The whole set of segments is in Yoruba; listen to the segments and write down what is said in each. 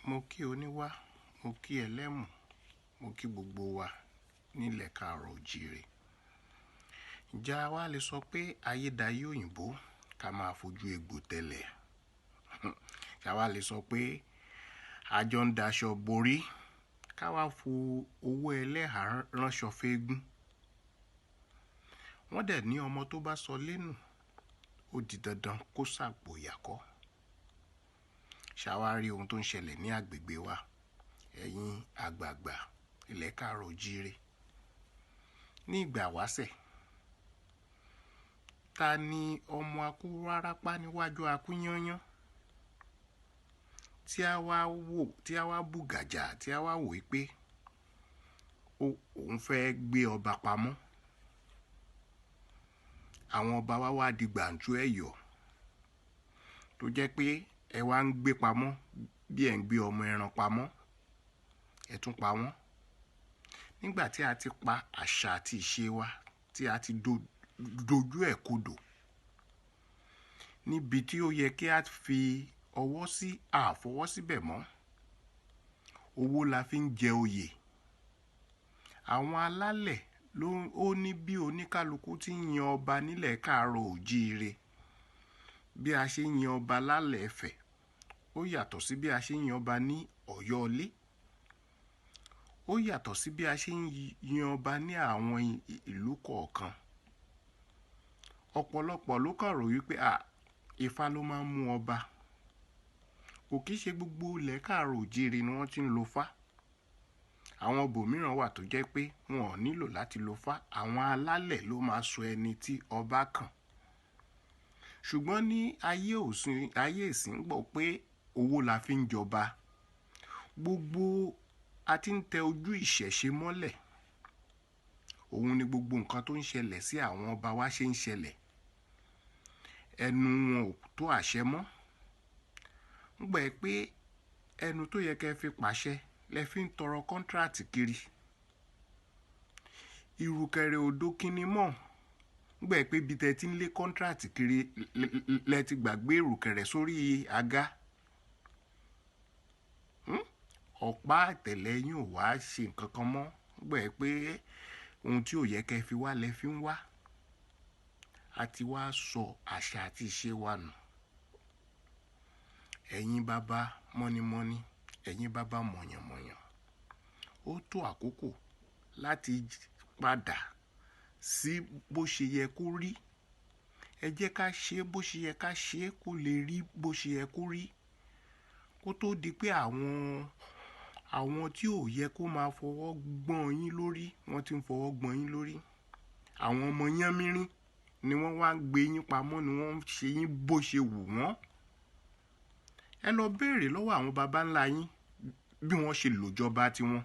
Mo kí oníwá, mo kí ẹlẹ́mù, mo kí gbogbo wa nílẹ̀ káàárọ̀ oòjíire. Ǹjẹ́ a wá lè sọ pé ayédáyé òyìnbó ká máa fojú egbò tẹ̀lẹ̀? Ṣé a wá lè sọ pé àjọ ń daṣọ borí ká wá fo owó ẹlẹ́hà ránṣọ féégún? Wọ́n dẹ̀ ní ọmọ tó bá sọ lẹ́nu, ó di dandan kó sàpò ìyàkọ́. Ṣé a wá rí ohun tó ń ṣẹlẹ̀ ní agbègbè wa? Ẹ̀yin àgbààgbà ilẹ̀ káàárọ̀ oòjíire. Ní ìgbà wáṣẹ̀, ta ni ọmọ akú wárápá níwájú akúyányán tí a wá wò, tí a wá bùgàjà, tí a wá wò wípé òun fẹ́ gbé ọba pamọ́? Àwọn ọba wa wá di gbàǹtu ẹ̀yọ̀ tó jẹ́ pé ẹ wá ń gbé pamọ́ bí ẹ̀ ń gbé ọmọ ẹran pamọ́, ẹ tún pa wọ́n. Nígbà tí a ti pa àṣà àti ìṣe wa, tí a ti dojú ẹ̀ kodò, níbi tí ó yẹ kí a fi ọwọ́ sí, a fọwọ́ síbẹ̀ mọ́. Owó la fi ń jẹ oyè. Àwọn alálẹ̀ ló ó ní bí oníkálukú tí ń yan ọba nílẹ̀ káàárọ̀ oòjíire. Bí a ṣe ń yan ọba lálẹ́ Ifẹ̀, ó yàtọ̀ sí bí a ṣe ń yan ọba ní Ọ̀yọ́ ilé. Ó yàtọ̀ sí bí a ṣe ń yan ọba ní àwọn ìlú kọ̀ọ̀kan. Ọ̀pọ̀lọpọ̀ ló kàn rò wípé à, Ifá ló máa ń mú ọba. Kò kì í ṣe gbogbo ilẹ̀ káàárọ̀ oòjíire ni wọ́n ti ń lo Ifá. Àwọn ibòmíràn wà tó jẹ́ pé wọn ò nílò láti lo Ifá. Àwọn alálẹ̀ ló máa sọ ẹni tí ọba kàn. Ṣùgbọ́n ní ayé òsín, ayé ìsín gbọ́ pé owó la fi ń jọba. Gbogbo a ti ń tẹ ojú ìṣẹ̀ṣe mọ́lẹ̀. Òun ni gbogbo nǹkan tó ń ṣẹlẹ̀ sí àwọn ọba wa ṣe ń ṣẹlẹ̀. Ẹnu wọn ò tó àṣẹ mọ́. Nígbà ẹ pé ẹnu tó yẹ kí ẹ fi pàṣẹ lẹ fi ń tọrọ kọ́ńtrátì kiri. Ìrùkẹ̀rẹ̀ ò dókínní mọ́. Nígbà ẹ pé bí tẹ ti ń lé kọ́ńtrátì kiri lẹ ti gbàgbé ìrùkẹ̀rẹ̀ sórí àga. Ọ̀pá àtẹ̀lẹ̀ yín ò wá ṣe nǹkan kan mọ́. Nígbà ẹ pé ohun tí ò yẹ kí ẹ fi wá lẹ fi ń wá. A ti wá sọ àṣà àti ìṣe wa nù. Ẹ̀yin bàbá mọ́nímọ́ní, ẹ̀yin bàbá mọ̀yànmọ̀yàn. Ó tó àkókò láti padà sí bó ṣe yẹ kó rí. Ẹ jẹ́ ká ṣe bó ṣe yẹ ká ṣe kó lè rí bó ṣe yẹ kó rí. Kó tó di pé àwọn tí ò yẹ kó máa fọwọ́ gbọ́n yín lórí, wọ́n ti ń fọwọ́ gbọ́n yín lórí. Àwọn ọmọ yánmírín ni wọ́n wá ń gbé yín pamọ́, ni wọ́n ń ṣe yín bó ṣe wù wọ́n. Ẹ lọ béèrè lọ́wọ́ àwọn baba ńlá yín bí wọ́n ṣe lòjọba tiwọn.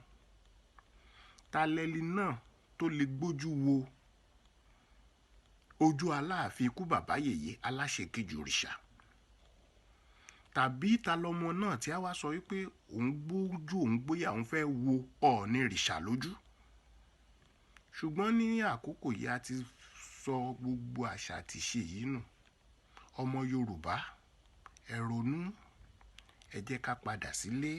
Ta lẹni náà tó lè gbójú wo ojú Aláàfin ikú bàbá yèyé aláṣẹ kejì òrìṣà? Tàbí ta lọmọ náà tí a wá sọ wípé òun gbójú, òun gbóyà, òun fẹ́ wo Ọọ̀ni ìrìṣà lójú? Ṣùgbọ́n ní àkókò yìí a ti sọ gbogbo àṣà àti ìṣe yìí nù. Ọmọ Yorùbá, ẹ ronú, ẹ jẹ́ ká padà sílé.